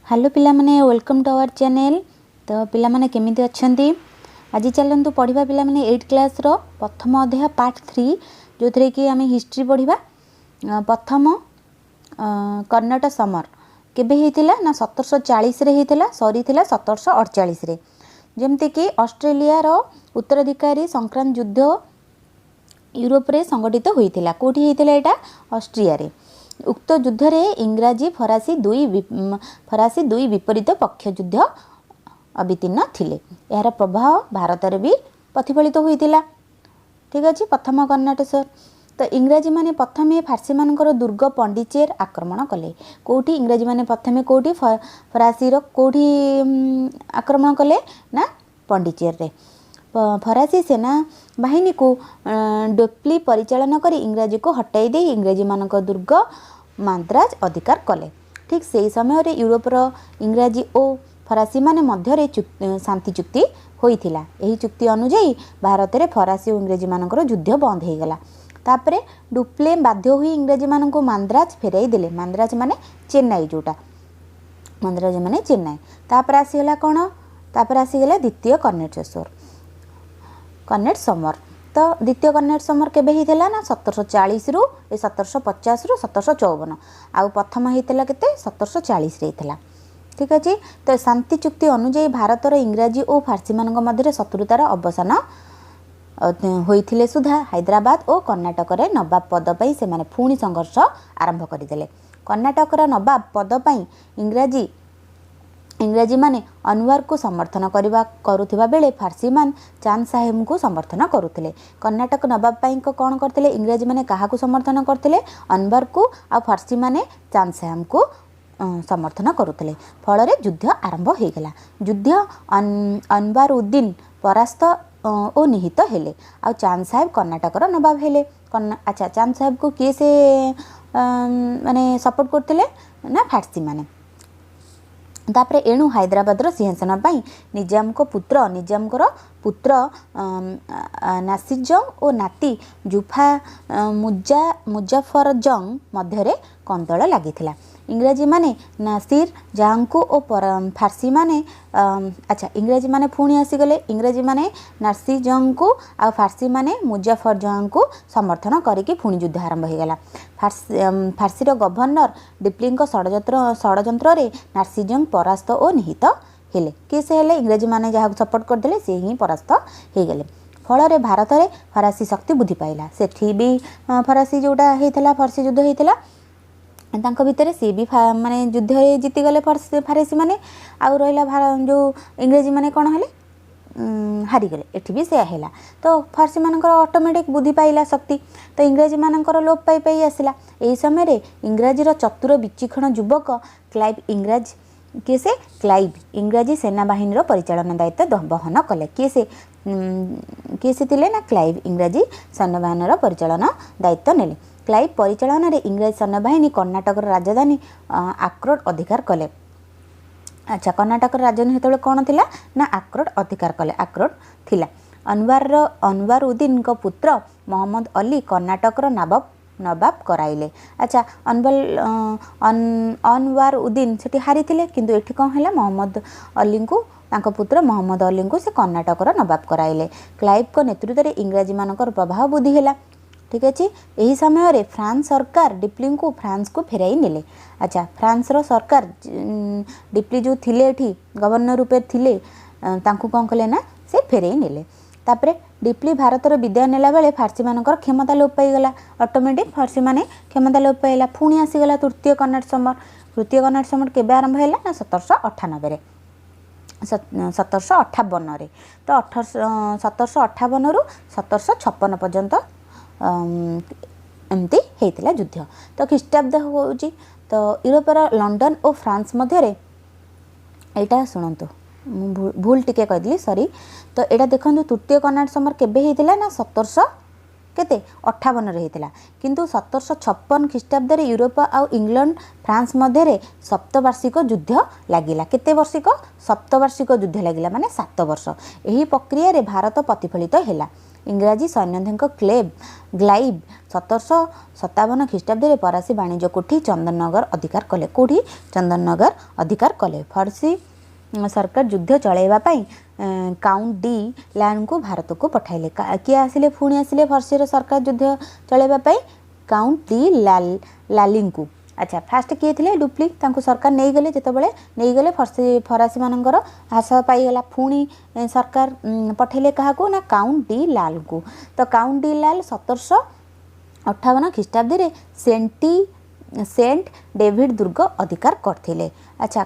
Hello ପିଲାମାନେ, welcome to our channel. ତ ପିଲାମାନେ, କେମିତି ଅଛନ୍ତି? ଆଜି ଚାଲନ୍ତୁ ପଢ଼ିବା ପିଲାମାନେ, ଏଇଟ୍ କ୍ଲାସ୍ର ପ୍ରଥମ ଅଧ୍ୟାୟ ପାର୍ଟ 3, ଯେଉଁଥିରେ କି ଆମେ ହିଷ୍ଟ୍ରି ପଢ଼ିବା। ପ୍ରଥମ କର୍ଣ୍ଣାଟ ସମର କେବେ ହେଇଥିଲା ନା 1740ରେ ହେଇଥିଲା, ସରିଥିଲା 1748ରେ। ଯେମିତିକି ଅଷ୍ଟ୍ରେଲିଆର ଉତ୍ତରାଧିକାରୀ ସଂକ୍ରାନ୍ତ ଯୁଦ୍ଧ ୟୁରୋପରେ ସଂଗଠିତ ହୋଇଥିଲା। କେଉଁଠି ହେଇଥିଲା ଏଇଟା? ଅଷ୍ଟ୍ରିଆରେ। ଉକ୍ତ ଯୁଦ୍ଧରେ ଇଂରାଜୀ ଫରାସୀ ଦୁଇ ବିପରୀତ ପକ୍ଷ ଯୁଦ୍ଧ ଅବତୀର୍ଣ୍ଣ ଥିଲେ। ଏହାର ପ୍ରଭାବ ଭାରତରେ ବି ପ୍ରତିଫଳିତ ହୋଇଥିଲା। ଠିକ୍ ଅଛି। ପ୍ରଥମ କର୍ଣ୍ଣାଟେଶ୍ୱର। ତ ଇଂରାଜୀମାନେ ପ୍ରଥମେ ଫାର୍ସୀମାନଙ୍କର ଦୁର୍ଗ ପଣ୍ଡିଚେର ଆକ୍ରମଣ କଲେ। କେଉଁଠି ଇଂରାଜୀମାନେ ପ୍ରଥମେ କେଉଁଠି ଫରାସୀର କେଉଁଠି ଆକ୍ରମଣ କଲେ ନା ପଣ୍ଡିଚେରରେ। ଫରାସୀ ସେନା ବାହିନୀକୁ ଡୁପ୍ଲି ପରିଚାଳନା କରି ଇଂରାଜୀକୁ ହଟାଇ ଦେଇ ଇଂରାଜୀମାନଙ୍କ ଦୁର୍ଗ ମାନ୍ଦ୍ରାଜ ଅଧିକାର କଲେ। ଠିକ୍ ସେହି ସମୟରେ ୟୁରୋପର ଇଂରାଜୀ ଓ ଫରାସୀମାନେ ମଧ୍ୟରେ ଶାନ୍ତି ଚୁକ୍ତି ହୋଇଥିଲା। ଏହି ଚୁକ୍ତି ଅନୁଯାୟୀ ଭାରତରେ ଫରାସୀ ଓ ଇଂରେଜୀମାନଙ୍କର ଯୁଦ୍ଧ ବନ୍ଦ ହୋଇଗଲା। ତାପରେ ଡୁପ୍ଲେ ବାଧ୍ୟ ହୋଇ ଇଂରାଜୀମାନଙ୍କୁ ମାନ୍ଦ୍ରାଜ ଫେରାଇ ଦେଲେ। ମାନ୍ଦ୍ରାଜ ମାନେ ଚେନ୍ନାଇ, ଯେଉଁଟା ମାନ୍ଦ୍ରାଜ ମାନେ ଚେନ୍ନାଇ। ତାପରେ ଆସିଗଲା କ'ଣ? ତାପରେ ଆସିଗଲା ଦ୍ୱିତୀୟ କର୍ଣ୍ଣେଟେଶ୍ୱର କର୍ଣ୍ଣେଟ ସମର। ତ ଦ୍ୱିତୀୟ କର୍ଣ୍ଣେଟ ସମର କେବେ ହେଇଥିଲା ନା 1740ରୁ ଏ 1750ରୁ 1754। ଆଉ ପ୍ରଥମ ହେଇଥିଲା କେତେ? 1740ରେ ହେଇଥିଲା। ଠିକ୍ ଅଛି। ତ ଶାନ୍ତି ଚୁକ୍ତି ଅନୁଯାୟୀ ଭାରତର ଇଂରାଜୀ ଓ ଫାର୍ସୀମାନଙ୍କ ମଧ୍ୟରେ ଶତ୍ରୁତାର ଅବସାନ ହୋଇଥିଲେ ସୁଦ୍ଧା ହାଇଦ୍ରାବାଦ ଓ କର୍ଣ୍ଣାଟକରେ ନବାବ ପଦ ପାଇଁ ସେମାନେ ପୁଣି ସଂଘର୍ଷ ଆରମ୍ଭ କରିଦେଲେ। କର୍ଣ୍ଣାଟକର ନବାବ ପଦ ପାଇଁ ଇଂରାଜୀମାନେ ଅନୱାରକୁ ସମର୍ଥନ କରୁଥିବା ବେଳେ ଫାର୍ସୀମାନ ଚାନ୍ଦ ସାହେବଙ୍କୁ ସମର୍ଥନ କରୁଥିଲେ। କର୍ଣ୍ଣାଟକ ନବାବ ପାଇଁ କ'ଣ କରିଥିଲେ? ଇଂରାଜୀମାନେ କାହାକୁ ସମର୍ଥନ କରିଥିଲେ? ଅନୱାରକୁ। ଆଉ ଫାର୍ସୀମାନେ ଚାନ୍ଦ ସାହେବଙ୍କୁ ସମର୍ଥନ କରୁଥିଲେ। ଫଳରେ ଯୁଦ୍ଧ ଆରମ୍ଭ ହୋଇଗଲା। ଯୁଦ୍ଧ ଅନୱାର ଉଦ୍ଦିନ ପରାସ୍ତ ଓ ନିହିତ ହେଲେ ଆଉ ଚାନ୍ଦ ସାହେବ କର୍ଣ୍ଣାଟକର ନବାବ ହେଲେ। ଆଚ୍ଛା, ଚାନ୍ଦ ସାହେବକୁ କିଏ ସେ ମାନେ ସପୋର୍ଟ କରୁଥିଲେ ନା ଫାର୍ସୀମାନେ। ତାପରେ ଏଣୁ ହାଇଦ୍ରାବାଦର ସିଂହାସନ ପାଇଁ ନିଜାମଙ୍କର ପୁତ୍ର ନାସିର ଜଙ୍ଗ ଓ ନାତି ଜୁଫା ମୁଜାଫର ଜଙ୍ଗ ମଧ୍ୟରେ କନ୍ଦଳ ଲାଗିଥିଲା। ଇଂରାଜୀମାନେ ନାସିର ଜାହାଙ୍କୁ ଓ ଫାର୍ସୀମାନେ, ଆଚ୍ଛା, ଇଂରାଜୀମାନେ ପୁଣି ଆସିଗଲେ। ଇଂରାଜୀମାନେ ନାସିର ଜଙ୍ଗଙ୍କୁ ଆଉ ଫାର୍ସୀମାନେ ମୁଜାଫର ଜଙ୍ଗଙ୍କୁ ସମର୍ଥନ କରିକି ପୁଣି ଯୁଦ୍ଧ ଆରମ୍ଭ ହୋଇଗଲା। ଫାର୍ସୀର ଗଭର୍ଣ୍ଣର ଡିପ୍ଲିଙ୍କ ଷଡ଼ଯନ୍ତ୍ରରେ ନାସିର ଜଙ୍ଗ ପରାସ୍ତ ଓ ନିହିତ ହେଲେ। କିଏ ସେ ହେଲେ? ଇଂରେଜୀମାନେ ଯାହାକୁ ସପୋର୍ଟ କରିଦେଲେ, ସେ ହିଁ ପରାସ୍ତ ହେଇଗଲେ। ଫଳରେ ଭାରତରେ ଫରାସୀ ଶକ୍ତି ବୃଦ୍ଧି ପାଇଲା। ସେଠି ବି ଫରାସୀ ଯେଉଁଟା ହେଇଥିଲା, ଫାର୍ସୀ ଯୁଦ୍ଧ ହେଇଥିଲା ତାଙ୍କ ଭିତରେ, ସିଏ ବି ମାନେ ଯୁଦ୍ଧରେ ଜିତିଗଲେ ଫାରସୀମାନେ। ଆଉ ରହିଲା ଯେଉଁ ଇଂରେଜୀମାନେ କ'ଣ ହେଲେ? ହାରିଗଲେ। ଏଠି ବି ସେୟା ହେଲା। ତ ଫାର୍ସୀମାନଙ୍କର ଅଟୋମେଟିକ୍ ବୃଦ୍ଧି ପାଇଲା ଶକ୍ତି, ତ ଇଂରାଜୀମାନଙ୍କର ଲୋପ ପାଇ ପାଇ ଆସିଲା। ଏହି ସମୟରେ ଇଂରାଜୀର ଚତୁର ବିଚକ୍ଷଣ ଯୁବକ କ୍ଲାଇଭ୍ ଇଂରାଜ, କିଏ ସେ? କ୍ଲାଇଭ୍ ଇଂରାଜୀ ସେନାବାହିନୀର ପରିଚାଳନା ଦାୟିତ୍ୱ ବହନ କଲେ। କିଏ ସେ ଥିଲେ ନା କ୍ଲାଇଭ୍ ଇଂରାଜୀ ସୈନ୍ୟବାହିନୀର ପରିଚାଳନା ଦାୟିତ୍ୱ ନେଲେ। କ୍ଲାଇଭ୍ ପରିଚାଳନାରେ ଇଂରାଜୀ ସୈନ୍ୟବାହିନୀ କର୍ଣ୍ଣାଟକର ରାଜଧାନୀ ଆକ୍ରୋଟ ଅଧିକାର କଲେ। ଆଚ୍ଛା, କର୍ଣ୍ଣାଟକର ରାଜଧାନୀ ସେତେବେଳେ କ'ଣ ଥିଲା ନା ଆକ୍ରୋଟ ଅଧିକାର କଲେ, ଆକ୍ରୋଟ ଥିଲା। ଅନୱାର ଉଦ୍ଦିନଙ୍କ ପୁତ୍ର ମହମ୍ମଦ ଅଲି କର୍ଣ୍ଣାଟକର ନବାବ କରାଇଲେ। ଆଚ୍ଛା, ଅନୱାର ଉଦ୍ଦିନ ସେଠି ହାରିଥିଲେ, କିନ୍ତୁ ଏଠି କ'ଣ ହେଲା? ମହମ୍ମଦ ଅଲିଙ୍କୁ, ତାଙ୍କ ପୁତ୍ର ମହମ୍ମଦ ଅଲିଙ୍କୁ ସେ କର୍ଣ୍ଣାଟକର ନବାବ କରାଇଲେ। କ୍ଲାଇଭଙ୍କ ନେତୃତ୍ୱରେ ଇଂରାଜୀମାନଙ୍କର ପ୍ରଭାବ ବୃଦ୍ଧି ହେଲା। ଠିକ୍ ଅଛି। ଏହି ସମୟରେ ଫ୍ରାନ୍ସ ସରକାର ଡିପ୍ଲିଙ୍କୁ ଫ୍ରାନ୍ସକୁ ଫେରାଇ ନେଲେ। ଆଚ୍ଛା, ଫ୍ରାନ୍ସର ସରକାର ଡିପ୍ଲି ଯେଉଁ ଥିଲେ, ଏଠି ଗଭର୍ଣ୍ଣର ରୂପେ ଥିଲେ, ତାଙ୍କୁ କ'ଣ କଲେ ନା ସେ ଫେରାଇ ନେଲେ। ତାପରେ ଡିପ୍ଲି ଭାରତର ବିଦାୟ ନେଲା ବେଳେ ଫାର୍ସୀମାନଙ୍କର କ୍ଷମତା ଲୋପ ପାଇଗଲା। ଅଟୋମେଟିକ୍ ଫାର୍ସୀମାନେ କ୍ଷମତା ଲୋପ ପାଇଲା। ପୁଣି ଆସିଗଲା ତୃତୀୟ କର୍ଣ୍ଣାଟ ସମର। ତୃତୀୟ କର୍ଣ୍ଣାଟ ସମର କେବେ ଆରମ୍ଭ ହେଲା ନା 1798ରେ, 1758ରେ। ତ 1758ରୁ 1756 ପର୍ଯ୍ୟନ୍ତ ଏମିତି ହେଇଥିଲା ଯୁଦ୍ଧ। ତ ଖ୍ରୀଷ୍ଟାବ୍ଦ ହେଉଛି, ତ ୟୁରୋପର ଲଣ୍ଡନ ଓ ଫ୍ରାନ୍ସ ମଧ୍ୟରେ, ଏଇଟା ଶୁଣନ୍ତୁ, ମୁଁ ଭୁଲ ଟିକେ କହିଦେଲି, ସରି। ତ ଏଇଟା ଦେଖନ୍ତୁ, ତୃତୀୟ କର୍ଣ୍ଣାଟ ସମର କେବେ ହେଇଥିଲା ନା ସତରଶହ କେତେ ଅଠାବନରେ ହେଇଥିଲା। କିନ୍ତୁ 1756 ଖ୍ରୀଷ୍ଟାବ୍ଦରେ ୟୁରୋପ ଆଉ ଇଂଲଣ୍ଡ ଫ୍ରାନ୍ସ ମଧ୍ୟରେ ସପ୍ତବାର୍ଷିକ ଯୁଦ୍ଧ ଲାଗିଲା। କେତେ ବର୍ଷିକ? ସପ୍ତବାର୍ଷିକ ଯୁଦ୍ଧ ଲାଗିଲା, ମାନେ 7 ବର୍ଷ। ଏହି ପ୍ରକ୍ରିୟାରେ ଭାରତ ପ୍ରତିଫଳିତ ହେଲା। ଇଂରାଜୀ ସୈନ୍ୟାଧ୍ୟକ୍ଷ କ୍ଲେବ୍ ଗ୍ଲାଇବ୍ 1757 ଖ୍ରୀଷ୍ଟାବ୍ଦରେ ଫରାସୀ ବାଣିଜ୍ୟ କୋଠି ଚନ୍ଦନନଗର ଅଧିକାର କଲେ। କେଉଁଠି? ଚନ୍ଦନନଗର ଅଧିକାର କଲେ। ଫାର୍ସୀ ସରକାର ଯୁଦ୍ଧ ଚଳାଇବା ପାଇଁ କାଉଣ୍ଟ ଡି ଲାଲଙ୍କୁ ଭାରତକୁ ପଠାଇଲେ। କିଏ ଆସିଲେ? ପୁଣି ଆସିଲେ ଫାର୍ସୀର ସରକାର ଯୁଦ୍ଧ ଚଳାଇବା ପାଇଁ କାଉଣ୍ଟ ଡି ଲାଲିଙ୍କୁ। ଆଚ୍ଛା, ଫାଷ୍ଟ କିଏ ଥିଲେ? ଡୁପ୍ଲି। ତାଙ୍କୁ ସରକାର ନେଇଗଲେ। ଯେତେବେଳେ ନେଇଗଲେ, ଫରାସୀମାନଙ୍କର ହ୍ରାସ ପାଇଗଲା। ପୁଣି ସରକାର ପଠାଇଲେ କାହାକୁ ନା କାଉଣ୍ଟ ଡି ଲାଲଙ୍କୁ। ତ କାଉଣ୍ଟ ଡି ଲାଲ 1758 ଖ୍ରୀଷ୍ଟାବ୍ଦରେ ସେଣ୍ଟ ଡେଭିଡ୍ ଦୁର୍ଗ ଅଧିକାର କରିଥିଲେ। ଆଚ୍ଛା,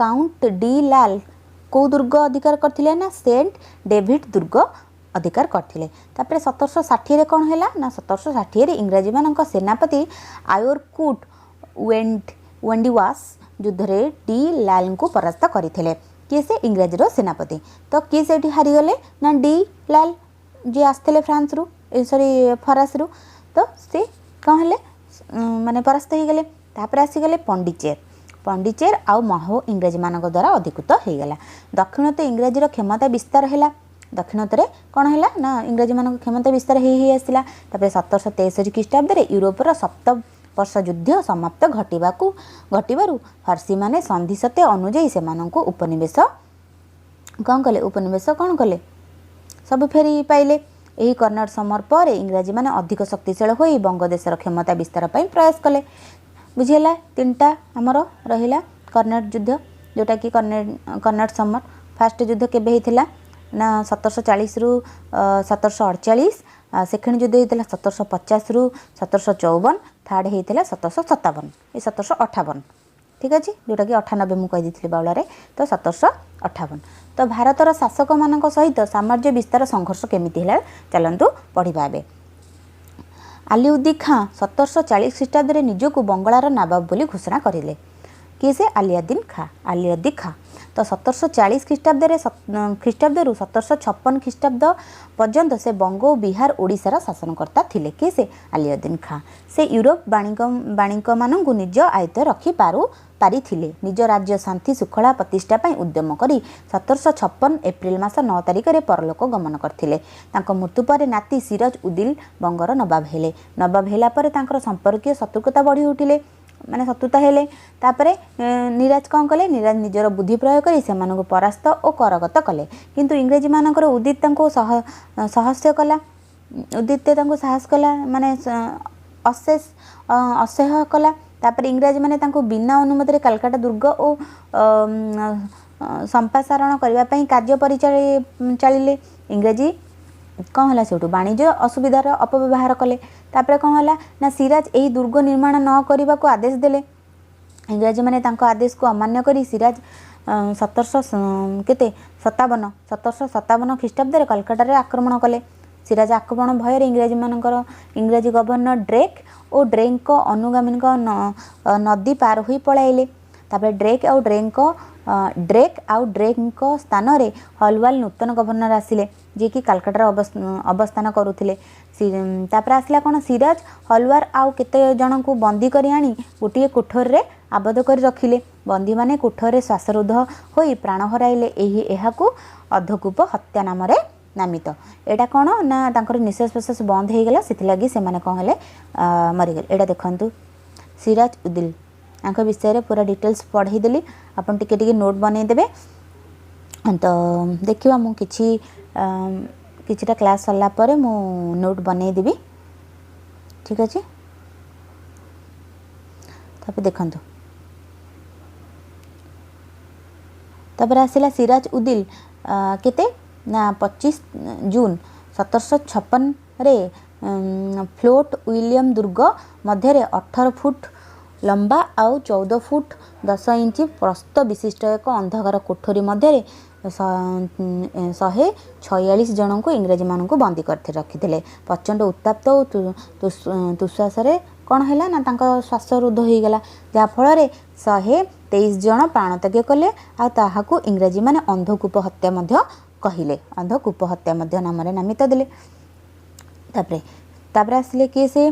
କାଉଣ୍ଟ ଡି ଲାଲ କେଉଁ ଦୁର୍ଗ ଅଧିକାର କରିଥିଲେ ନା ସେଣ୍ଟ ଡେଭିଡ୍ ଦୁର୍ଗ ଅଧିକାର କରିଥିଲେ। ତାପରେ 1760ରେ କ'ଣ ହେଲା ନା 1760ରେ ଇଂରାଜୀମାନଙ୍କ ସେନାପତି ଆୟୋରକୁଟ ୱେଣ୍ଡିୱାସ୍ ଯୁଦ୍ଧରେ ଡି ଲାଲଙ୍କୁ ପରାସ୍ତ କରିଥିଲେ। କିଏ ସେ? ଇଂରାଜୀର ସେନାପତି। ତ କିଏ ସେଇଠି ହାରିଗଲେ ନା ଡି ଲାଲ, ଯିଏ ଆସିଥିଲେ ଫ୍ରାନ୍ସରୁ, ସରି, ଫରାସରୁ। ତ ସେ କ'ଣ ହେଲେ? ମାନେ ପରାସ୍ତ ହେଇଗଲେ। ତାପରେ ଆସିଗଲେ ପଣ୍ଡିଚେର। ପଣ୍ଡିଚେର ଆଉ ମହୋ ଇଂରାଜୀମାନଙ୍କ ଦ୍ୱାରା ଅଧିକୃତ ହେଇଗଲା। ଦକ୍ଷିଣତ ଇଂରାଜୀର କ୍ଷମତା ବିସ୍ତାର ହେଲା। ଦକ୍ଷିଣତରେ କ'ଣ ହେଲା ନା ଇଂରାଜୀମାନଙ୍କ କ୍ଷମତା ବିସ୍ତାର ହେଇ ହେଇ ଆସିଲା। ତାପରେ 1763 ଖ୍ରୀଷ୍ଟାବ୍ଦରେ ୟୁରୋପର ସପ୍ତ ବର୍ଷ ଯୁଦ୍ଧ ସମାପ୍ତ ଘଟିବାରୁ ଫାର୍ସୀମାନେ ସନ୍ଧି ସତ୍ୟ ଅନୁଯାୟୀ ସେମାନଙ୍କୁ ଉପନିବେଶ କ'ଣ କଲେ? ଉପନିବେଶ କ'ଣ କଲେ? ସବୁ ଫେରି ପାଇଲେ। ଏହି କର୍ଣ୍ଣାଟ ସମର ପରେ ଇଂରାଜୀମାନେ ଅଧିକ ଶକ୍ତିଶାଳୀ ହୋଇ ବଙ୍ଗଦେଶର କ୍ଷମତା ବିସ୍ତାର ପାଇଁ ପ୍ରୟାସ କଲେ। ବୁଝିହେଲା? ତିନିଟା ଆମର ରହିଲା କର୍ଣ୍ଣାଟ ଯୁଦ୍ଧ, ଯେଉଁଟାକି କର୍ଣ୍ଣାଟ ସମର। ଫାଷ୍ଟ ଯୁଦ୍ଧ କେବେ ହେଇଥିଲା ନା 1740ରୁ 1748। ସେକେଣ୍ଡ ଯୁଦ୍ଧ ହେଇଥିଲା 1750ରୁ 1754। ଥାର୍ଡ଼ ହେଇଥିଲା 1757, ଏ 1758। ଠିକ୍ ଅଛି, ଯେଉଁଟାକି 98 ମୁଁ କହିଦେଇଥିଲି ବାଉଳାରେ, ତ 1758। ତ ଭାରତର ଶାସକମାନଙ୍କ ସହିତ ସାମ୍ରାଜ୍ୟ ବିସ୍ତାର ସଂଘର୍ଷ କେମିତି ହେଲା, ଚାଲନ୍ତୁ ପଢ଼ିବା ଏବେ। ଆଲିଉଦ୍ଦି ଖାଁ 1740 ଖ୍ରୀଷ୍ଟାବ୍ଦରେ ନିଜକୁ ବଙ୍ଗଳାର ନବାବ ବୋଲି ଘୋଷଣା କରିଲେ। କିଏ ସେ? ଆଲିଆଦ୍ଦିନ ଖାଁ, ଆଲିଉଦ୍ଦି ଖାଁ। ତ 1740 ଖ୍ରୀଷ୍ଟାବ୍ଦରୁ 1756 ଖ୍ରୀଷ୍ଟାବ୍ଦ ପର୍ଯ୍ୟନ୍ତ ସେ ବଙ୍ଗ ଓ ବିହାର, ଓଡ଼ିଶାର ଶାସନକର୍ତ୍ତା ଥିଲେ। କିଏ ସେ? ଆଲିଉଦ୍ଦିନ ଖାଁ। ସେ ୟୁରୋପ ବାଣିକମାନଙ୍କୁ ନିଜ ଆୟତ୍ତ ରଖିପାରୁ ପାରିଥିଲେ। ନିଜ ରାଜ୍ୟ ଶାନ୍ତି ଶୃଙ୍ଖଳା ପ୍ରତିଷ୍ଠା ପାଇଁ ଉଦ୍ୟମ କରି 1756 ଏପ୍ରିଲ ମାସ 9 ତାରିଖରେ ପରଲୋକ ଗମନ କରିଥିଲେ। ତାଙ୍କ ମୃତ୍ୟୁ ପରେ ନାତି ସିରାଜ ଉଦ୍ଦିନ ବଙ୍ଗର ନବାବ ହେଲେ। ନବାବ ହେଲା ପରେ ତାଙ୍କର ସମ୍ପର୍କୀୟ ଶତ୍ରୁତା ବଢ଼ି ଉଠିଲେ, ମାନେ ଶତ୍ରୁତା ହେଲେ। ତାପରେ ନିରାଜ କ'ଣ କଲେ? ନିରାଜ ନିଜର ବୁଦ୍ଧି ପ୍ରୟୋଗ କରି ସେମାନଙ୍କୁ ପରାସ୍ତ ଓ କରଗତ କଲେ। କିନ୍ତୁ ଇଂରେଜୀମାନଙ୍କର ଉଦିତ ତାଙ୍କୁ ସହସ୍ୟ କଲା, ଉଦିତ ତାଙ୍କୁ ସାହସ କଲା, ମାନେ ଅଶେଷ ଅସହ୍ୟ କଲା। ତାପରେ ଇଂରାଜୀମାନେ ତାଙ୍କୁ ବିନା ଅନୁମତିରେ କାଲକାଟା ଦୁର୍ଗ ଓ ସମ୍ପ୍ରସାରଣ କରିବା ପାଇଁ କାର୍ଯ୍ୟ ପରିଚାଳିଲେ। ଇଂରାଜୀ କ'ଣ ହେଲା? ସେଇଠୁ ବାଣିଜ୍ୟ ଅସୁବିଧାର ଅପବ୍ୟବହାର କଲେ। ତାପରେ କ'ଣ ହେଲା ନା ସିରାଜ ଏହି ଦୁର୍ଗ ନିର୍ମାଣ ନ କରିବାକୁ ଆଦେଶ ଦେଲେ। ଇଂରାଜୀମାନେ ତାଙ୍କ ଆଦେଶକୁ ଅମାନ୍ୟ କରି ସିରାଜ ସତରଶହ କେତେ ସତାବନ 1757 ଖ୍ରୀଷ୍ଟାବ୍ଦରେ କଲକାତାରେ ଆକ୍ରମଣ କଲେ। ସିରାଜ ଆକ୍ରମଣ ଭୟରେ ଇଂରାଜୀମାନଙ୍କର ଇଂରାଜୀ ଗଭର୍ଣ୍ଣର ଡ୍ରେକ୍ ଓ ଡ୍ରେକ୍ଙ୍କ ଅନୁଗାମୀଙ୍କ ନଦୀ ପାର ହୋଇ ପଳାଇଲେ। ତାପରେ ଡ୍ରେକ୍ ଆଉ ଡ୍ରେକ୍ଙ୍କ ସ୍ଥାନରେ ହଲୱାଲ ନୂତନ ଗଭର୍ଣ୍ଣର ଆସିଲେ, ଯିଏକି କାଲକାଟାରେ ଅବସ୍ଥାନ କରୁଥିଲେ। ତାପରେ ଆସିଲା କ'ଣ? ସିରାଜ ହଲୱାର ଆଉ କେତେ ଜଣଙ୍କୁ ବନ୍ଦୀ କରି ଆଣି ଗୋଟିଏ କୋଠରୀରେ ଆବଦ୍ଧ କରି ରଖିଲେ। ବନ୍ଦୀମାନେ କୋଠରୀରେ ଶ୍ୱାସରୁଦ୍ଧ ହୋଇ ପ୍ରାଣ ହରାଇଲେ। ଏହାକୁ ଅଧକୂପ ହତ୍ୟା ନାମରେ ନାମିତ। ଏଇଟା କ'ଣ ନା ତାଙ୍କର ନିଶ୍ୱାସ ପ୍ରଶ୍ୱାସ ବନ୍ଦ ହେଇଗଲା, ସେଥିଲାଗି ସେମାନେ କ'ଣ ହେଲେ? ମରିଗଲେ। ଏଇଟା ଦେଖନ୍ତୁ, ସିରାଜ ଉଦ୍ଦିନ ତାଙ୍କ ବିଷୟରେ ପୁରା ଡିଟେଲ୍ସ ପଢ଼େଇଦେଲି। ଆପଣ ଟିକେ ଟିକେ ନୋଟ୍ ବନେଇଦେବେ। ତ ଦେଖିବା, ମୁଁ କିଛିଟା କ୍ଲାସ୍ ସରିଲା ପରେ ମୁଁ ନୋଟ୍ ବନେଇଦେବି। ଠିକ୍ ଅଛି। ତାପରେ ଦେଖନ୍ତୁ, ତାପରେ ଆସିଲା ସିରାଜ ଉଦ୍ଦିନ କେତେ ନା 25 ଜୁନ୍ 1756ରେ ଫ୍ଲୋଟ୍ ୱିଲିୟମ ଦୁର୍ଗ ମଧ୍ୟରେ 18 ଫୁଟ ଲମ୍ବା ଆଉ 14 ଫୁଟ 10 ଇଞ୍ଚ ପ୍ରସ୍ତ ବିଶିଷ୍ଟ ଏକ ଅନ୍ଧକାର କୋଠରୀ ମଧ୍ୟରେ 146 ଜଣଙ୍କୁ ଇଂରେଜମାନଙ୍କୁ ବନ୍ଦୀ କରି ରଖିଥିଲେ। ପ୍ରଚଣ୍ଡ ଉତ୍ତାପ୍ତ ଓ ତୁଶ୍ୱାସରେ କ'ଣ ହେଲା ନା ତାଙ୍କ ଶ୍ୱାସ ରୁଦ୍ଧ ହୋଇଗଲା, ଯାହାଫଳରେ 123 ଜଣ ପ୍ରାଣତ୍ୟାଗ କଲେ। ଆଉ ତାହାକୁ ଇଂରାଜୀମାନେ ଅନ୍ଧକୂପ ହତ୍ୟା ମଧ୍ୟ କହିଲେ, ଅନ୍ଧକୂପ ହତ୍ୟା ମଧ୍ୟ ନାମରେ ନାମିତ ଦେଲେ। ତାପରେ ଆସିଲେ କିଏ ସେ?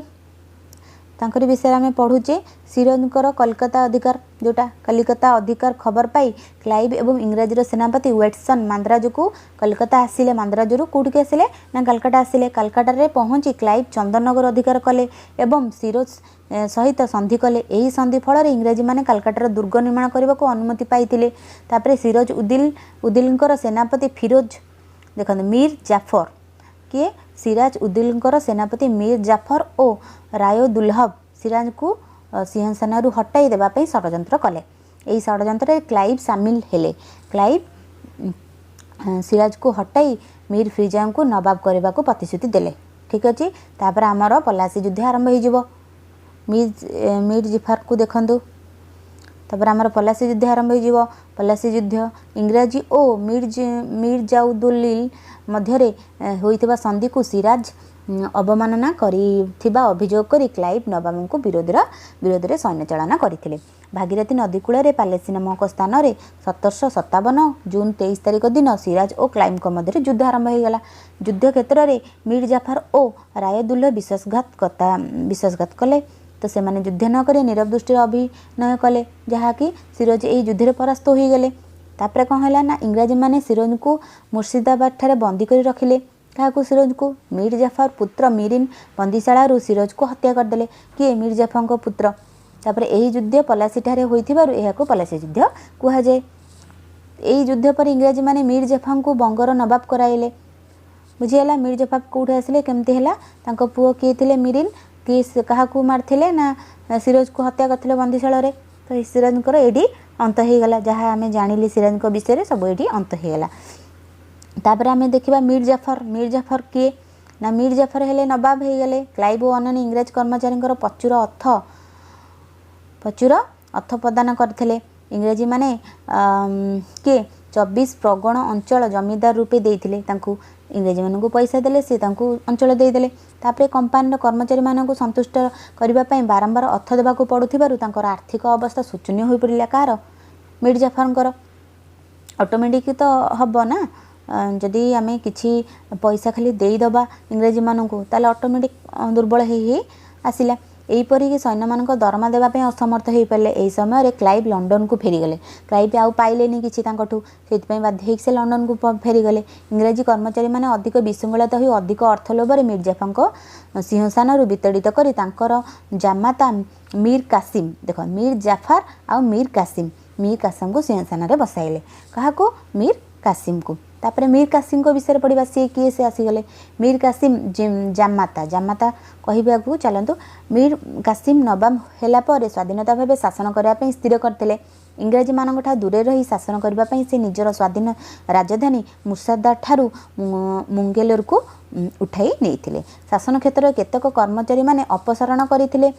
ତାଙ୍କରି ବିଷୟରେ ଆମେ ପଢ଼ୁଛେ। ସିରୋଜଙ୍କର କଲକାତା ଅଧିକାର, ଯେଉଁଟା କଲିକତା ଅଧିକାର ଖବର ପାଇ କ୍ଲାଇଭ୍ ଏବଂ ଇଂରାଜୀର ସେନାପତି ୱେଟସନ୍ ମାନ୍ଦ୍ରାଜକୁ କଲିକତା ଆସିଲେ। ମାନ୍ଦ୍ରାଜରୁ କେଉଁଠିକି ଆସିଲେ ନା କାଲକାଟା ଆସିଲେ। କାଲକାଟାରେ ପହଞ୍ଚି କ୍ଲାଇଭ୍ ଚନ୍ଦନନଗର ଅଧିକାର କଲେ ଏବଂ ସିରୋଜ ସହିତ ସନ୍ଧି କଲେ। ଏହି ସନ୍ଧି ଫଳରେ ଇଂରାଜୀମାନେ କାଲକାଟାର ଦୁର୍ଗ ନିର୍ମାଣ କରିବାକୁ ଅନୁମତି ପାଇଥିଲେ। ତାପରେ ସିରୋଜ ଉଦ୍ଦିଲଙ୍କର ସେନାପତି ଫିରୋଜ, ଦେଖନ୍ତୁ, ମୀର ଜାଫର କିଏ? ସିରାଜ ଉଦ୍ଦିଲଙ୍କର ସେନାପତି ମୀର ଜାଫର ଓ ରାୟ ଦୁଲ୍ଲଭ ସିରାଜଙ୍କୁ ସିଂହାସନରୁ ହଟାଇ ଦେବା ପାଇଁ ଷଡ଼ଯନ୍ତ୍ର କଲେ। ଏହି ଷଡ଼ଯନ୍ତ୍ରରେ କ୍ଲାଇଭ୍ ସାମିଲ ହେଲେ। କ୍ଲାଇଭ୍ ସିରାଜକୁ ହଟାଇ ମୀର ଫିଜାଙ୍କୁ ନବାବ କରିବାକୁ ପ୍ରତିଶ୍ରୁତି ଦେଲେ। ଠିକ୍ ଅଛି। ତାପରେ ଆମର ପଲାସୀ ଯୁଦ୍ଧ ଆରମ୍ଭ ହେଇଯିବ। ମୀର ଜାଫରକୁ ଦେଖନ୍ତୁ। ତାପରେ ଆମର ପଲାସୀ ଯୁଦ୍ଧ ଆରମ୍ଭ ହେଇଯିବ। ପଲାସୀ ଯୁଦ୍ଧ, ଇଂରାଜୀ ଓ ମିର୍ଜାଉଦ୍ଦୌଲା ମଧ୍ୟରେ ହୋଇଥିବା ସନ୍ଧିକୁ ସିରାଜ ଅବମାନନା କରିଥିବା ଅଭିଯୋଗ କରି କ୍ଲାଇଭ୍ ନବାବଙ୍କୁ ବିରୋଧରେ ସୈନ୍ୟ ଚାଳନା କରିଥିଲେ। ଭାଗୀରଥୀ ନଦୀ କୂଳରେ ପାଲେସୀ ନାମକ ସ୍ଥାନରେ 1757 ଜୁନ 23 ତାରିଖ ଦିନ ସିରାଜ ଓ କ୍ଲାଇଭ୍ଙ୍କ ମଧ୍ୟରେ ଯୁଦ୍ଧ ଆରମ୍ଭ ହୋଇଗଲା। ଯୁଦ୍ଧ କ୍ଷେତ୍ରରେ ମୀର ଜାଫର ଓ ରାୟଦୁଲ୍ଲ ବିଶ୍ୱାସଘାତ କଲେ। ତ ସେମାନେ ଯୁଦ୍ଧ ନ କରି ନିରବ ଦୃଷ୍ଟିରେ ଅଭିନୟ କଲେ, ଯାହାକି ସିରୋଜ ଏହି ଯୁଦ୍ଧରେ ପରାସ୍ତ ହୋଇଗଲେ। ତାପରେ କ'ଣ ହେଲା ନା ଇଂରାଜୀମାନେ ସିରୋଜଙ୍କୁ ମୁର୍ଶିଦାବାଦ ଠାରେ ବନ୍ଦୀ କରି ରଖିଲେ। କାହାକୁ? ସିରୋଜକୁ। ମୀର ଜାଫର ପୁତ୍ର ମିରିନ ବନ୍ଦିଶାଳାରୁ ସିରୋଜକୁ ହତ୍ୟା କରିଦେଲେ। କିଏ? ମୀର ଜାଫରଙ୍କ ପୁତ୍ର। ତାପରେ ଏହି ଯୁଦ୍ଧ ପଲାସୀଠାରେ ହୋଇଥିବାରୁ ଏହାକୁ ପଲାସୀ ଯୁଦ୍ଧ କୁହାଯାଏ। ଏହି ଯୁଦ୍ଧ ପରେ ଇଂରାଜୀମାନେ ମୀର ଜାଫରଙ୍କୁ ବଙ୍ଗର ନବାବ କରାଇଲେ। ବୁଝିହେଲା? ମୀର ଜାଫର କେଉଁଠୁ ଆସିଲେ, କେମିତି ହେଲା, ତାଙ୍କ ପୁଅ କିଏ ଥିଲେ ମିରିନ, କିଏ କାହାକୁ ମାରିଥିଲେ ନା ସିରୋଜକୁ ହତ୍ୟା କରିଥିଲେ ବନ୍ଦିଶାଳରେ। ତ ସିରୋଜଙ୍କର ଏଇଠି ଅନ୍ତ ହେଇଗଲା। ଯାହା ଆମେ ଜାଣିଲେ ସିରାଜଙ୍କ ବିଷୟରେ ସବୁ ଏଇଠି ଅନ୍ତ ହେଇଗଲା। ତାପରେ ଆମେ ଦେଖିବା ମୀର ଜାଫର। ମୀର ଜାଫର କିଏ ନା ମୀର ଜାଫର ହେଲେ ନବାବ ହେଇଗଲେ। କ୍ଲାଇଭ୍ ଓ ଅନ୍ୟାନ୍ୟ ଇଂରେଜ କର୍ମଚାରୀଙ୍କର ପ୍ରଚୁର ଅର୍ଥ ପ୍ରଦାନ କରିଥିଲେ। ଇଂରେଜୀମାନେ କିଏ 24 ପ୍ରଗଣ ଅଞ୍ଚଳ ଜମିଦାର ରୂପେ ଦେଇଥିଲେ ତାଙ୍କୁ। ଇଂରେଜୀମାନଙ୍କୁ ପଇସା ଦେଲେ, ସେ ତାଙ୍କୁ ଅଞ୍ଚଳ ଦେଇଦେଲେ। ତାପରେ କମ୍ପାନୀର କର୍ମଚାରୀମାନଙ୍କୁ ସନ୍ତୁଷ୍ଟ କରିବା ପାଇଁ ବାରମ୍ବାର ଅର୍ଥ ଦେବାକୁ ପଡ଼ୁଥିବାରୁ ତାଙ୍କର ଆର୍ଥିକ ଅବସ୍ଥା ଶୋଚନୀୟ ହୋଇପଡ଼ିଲା। କାହାର? ମୀର ଜାଫରଙ୍କର। ଅଟୋମେଟିକ୍ ତ ହେବ ନା, ଯଦି ଆମେ କିଛି ପଇସା ଖାଲି ଦେଇଦେବା ଇଂରେଜୀମାନଙ୍କୁ, ତାହେଲେ ଅଟୋମେଟିକ୍ ଦୁର୍ବଳ ହେଇ ହେଇ ଆସିଲା। ଏହିପରିକି ସୈନ୍ୟମାନଙ୍କ ଦରମା ଦେବା ପାଇଁ ଅସମର୍ଥ ହୋଇପାରିଲେ। ଏହି ସମୟରେ କ୍ଲାଇଭ୍ ଲଣ୍ଡନକୁ ଫେରିଗଲେ। କ୍ଲାଇଭ୍ ଆଉ ପାଇଲେନି କିଛି ତାଙ୍କଠୁ, ସେଇଥିପାଇଁ ବାଧ୍ୟ ହେଇକି ସେ ଲଣ୍ଡନକୁ ଫେରିଗଲେ। ଇଂରାଜୀ କର୍ମଚାରୀମାନେ ଅଧିକ ବିଶୃଙ୍ଖଳିତ ହୋଇ ଅଧିକ ଅର୍ଥ ଲୋଭରେ ମିର୍ଜାଫରଙ୍କ ସିଂହାସନରୁ ବିତାଡ଼ିତ କରି ତାଙ୍କର ଜାମାତା ମୀର କାସିମ, ଦେଖ, ମୀର ଜାଫର ଆଉ ମୀର କାସିମ, ମୀର କାସିମକୁ ସିଂହାସନରେ ବସାଇଲେ। କାହାକୁ? ମୀର କାସିମକୁ। ତାପରେ ମୀର କାସିମଙ୍କ ବିଷୟରେ ପଢ଼ିବା। ସିଏ କିଏ? ସେ ଆସିଗଲେ ମୀର କାସିମ ଜାମାତା। ଜାମାତା କହିବାକୁ ଚାଲନ୍ତୁ। ମୀର କାସିମ ନବାବ ହେଲା ପରେ ସ୍ୱାଧୀନତା ଭାବେ ଶାସନ କରିବା ପାଇଁ ସ୍ଥିର କରିଥିଲେ। ଇଂରାଜୀମାନଙ୍କ ଠାରୁ ଦୂରରେ ରହି ଶାସନ କରିବା ପାଇଁ ସେ ନିଜର ସ୍ୱାଧୀନ ରାଜଧାନୀ ମୁର୍ଶାଦାବାଦ ଠାରୁ ମୁଙ୍ଗେଲରକୁ ଉଠାଇ ନେଇଥିଲେ। ଶାସନ କ୍ଷେତ୍ରରେ କେତେକ କର୍ମଚାରୀମାନେ ଅପସାରଣ କରିଥିଲେ।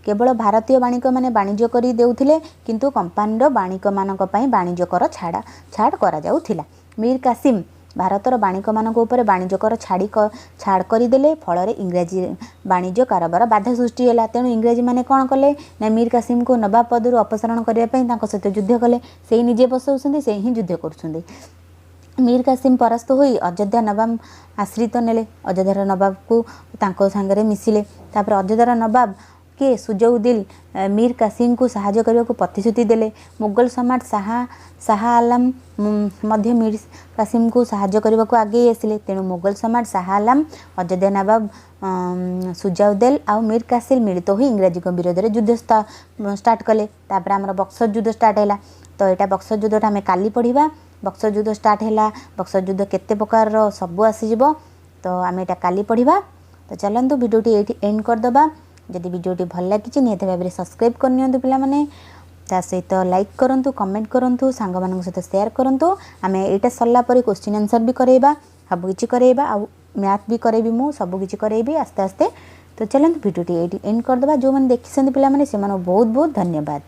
କେବଳ ଭାରତୀୟ ବାଣିକମାନେ ବାଣିଜ୍ୟ କରି ଦେଉଥିଲେ, କିନ୍ତୁ କମ୍ପାନୀର ବାଣିକମାନଙ୍କ ପାଇଁ ବାଣିଜ୍ୟ କର ଛାଡ଼ କରାଯାଉଥିଲା। ମୀର କାସିମ ଭାରତର ବାଣିକମାନଙ୍କ ଉପରେ ବାଣିଜ୍ୟ କର ଛାଡ଼ କରିଦେଲେ। ଫଳରେ ଇଂରାଜୀ ବାଣିଜ୍ୟ କାରବାର ବାଧା ସୃଷ୍ଟି ହେଲା। ତେଣୁ ଇଂରାଜୀମାନେ କ'ଣ କଲେ ନା ମୀର କାସିମକୁ ନବାବ ପଦରୁ ଅପସାରଣ କରିବା ପାଇଁ ତାଙ୍କ ସହିତ ଯୁଦ୍ଧ କଲେ। ସେଇ ନିଜେ ବସାଉଛନ୍ତି, ସେଇ ହିଁ ଯୁଦ୍ଧ କରୁଛନ୍ତି। ମୀର କାସିମ ପରାସ୍ତ ହୋଇ ଅଯୋଧ୍ୟା ନବାବ ଆଶ୍ରିତ ନେଲେ। ଅଯୋଧ୍ୟାର ନବାବକୁ ତାଙ୍କ ସାଙ୍ଗରେ ମିଶିଲେ। ତାପରେ ଅଯୋଧ୍ୟାର ନବାବ କିଏ? ସୁଜଉଦ୍ଦିନ ମୀର କାସିମଙ୍କୁ ସାହାଯ୍ୟ କରିବାକୁ ପ୍ରତିଶ୍ରୁତି ଦେଲେ। ମୋଗଲ ସମ୍ରାଟ ଶାହା ଶାହା ଆଲାମ ମଧ୍ୟ ମୀର କାସିମଙ୍କୁ ସାହାଯ୍ୟ କରିବାକୁ ଆଗେଇ ଆସିଲେ। ତେଣୁ ମୋଗଲ ସମ୍ରାଟ ଶାହା ଆଲାମ, ଅଯୋଧ୍ୟା ନବାବ ସୁଜାଉଦ୍ଦେଲ ଆଉ ମୀର କାସିମ ମିଳିତ ହୋଇ ଇଂରାଜୀଙ୍କ ବିରୋଧରେ ଯୁଦ୍ଧ ଷ୍ଟାର୍ଟ କଲେ। ତାପରେ ଆମର ବକ୍ସର ଯୁଦ୍ଧ ଷ୍ଟାର୍ଟ ହେଲା। ତ ଏଇଟା ବକ୍ସର ଯୁଦ୍ଧଟା ଆମେ କାଲି ପଢ଼ିବା। ବକ୍ସର ଯୁଦ୍ଧ ଷ୍ଟାର୍ଟ ହେଲା, ବକ୍ସର ଯୁଦ୍ଧ କେତେ ପ୍ରକାରର ସବୁ ଆସିଯିବ। ତ ଆମେ ଏଇଟା କାଲି ପଢ଼ିବା। ତ ଚାଲନ୍ତୁ, ଭିଡ଼ିଓଟି ଏଇଠି ଏଣ୍ଡ କରିଦେବା। ଯଦି ଭିଡ଼ିଓଟି ଭଲ ଲାଗିଛି, ନିହାତି ଭାବରେ ସବସ୍କ୍ରାଇବ୍ କରିନିଅନ୍ତୁ ପିଲାମାନେ। ତା ସହିତ ଲାଇକ୍ କରନ୍ତୁ, କମେଣ୍ଟ କରନ୍ତୁ, ସାଙ୍ଗମାନଙ୍କ ସହିତ ସେୟାର କରନ୍ତୁ। ଆମେ ଏଇଟା ସରିଲା ପରେ କୋଶ୍ଚିନ୍ ଆନ୍ସର୍ ବି କରେଇବା, ସବୁ କିଛି କରେଇବା, ଆଉ ମ୍ୟାଥ୍ ବି କରେଇବି ମୁଁ, ସବୁ କିଛି କରେଇବି ଆସ୍ତେ ଆସ୍ତେ। ତ ଚାଲନ୍ତୁ, ଭିଡ଼ିଓଟି ଏଇଠି ଏଣ୍ଡ କରିଦେବା। ଯେଉଁମାନେ ଦେଖିଛନ୍ତି ପିଲାମାନେ, ସେମାନଙ୍କୁ ବହୁତ ବହୁତ ଧନ୍ୟବାଦ।